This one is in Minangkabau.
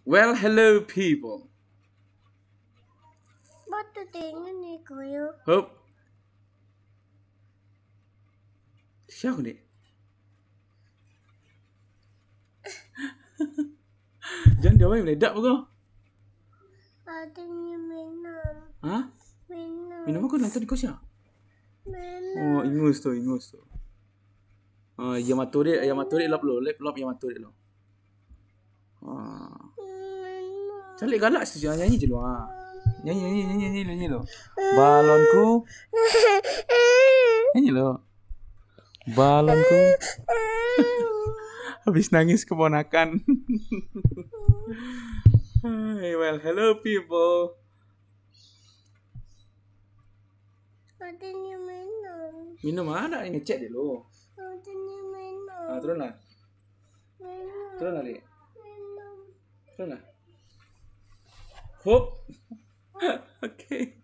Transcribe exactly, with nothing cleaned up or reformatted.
Well, hello people. Batu tinggi ni kuyu. Hop. Siapa ni? Jangan dia main meledak apa kau? Ada ni minum. Hah? Minum. Minum apa nonton kau siapa? Minum. Oh, ingus tu, ingus tu. Ah, ya mata dia, ya mata dia lap lo, lap lap ya mata dia lo. Ah. Minum. Calik galak situ, nyanyi je lo. Ah. Nyanyi, nyanyi, nyanyi, nyanyi, nyanyi lo. Balonku. Nyanyi lo. Balonku. Habis nangis keponakan. Hai, well, hello people. Ada ni minum. Minum ada ni, ngecek dulu. Ada ni minum. Ah, turunlah. Minum. Turunlah, Dik. Minum. Turunlah. Hop. Okay.